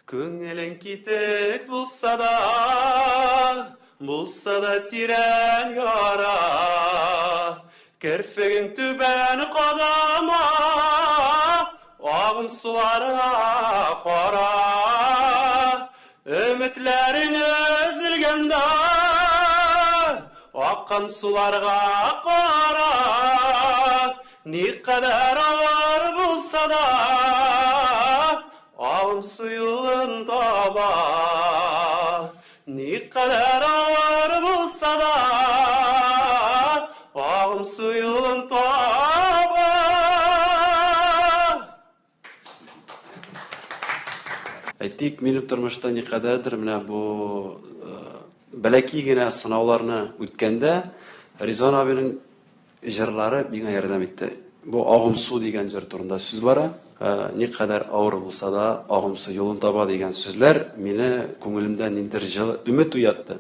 Күңелең китек булса да, булса да тирән яра. Керфегең түбән кадама, агым суларыңа кара. Өметләрең өзелгәндә, аккан суларга кара. Никадәр авыр булса да, агым су юлын таба. Никадәр авыр булса да, агым су юлын таба. Әйтик, минем тормышта никадәрдер менә бу бәләкәй генә сынауларны үткәндә Ризван абиның җырлары миңа ярдәм итте. Бу Агым су дигән җыр турында сүз бара. Никадәр авыр булса да, агым су юлын таба дигән сүзләр мине күңелемдә ниндидер җылы өмет уятты.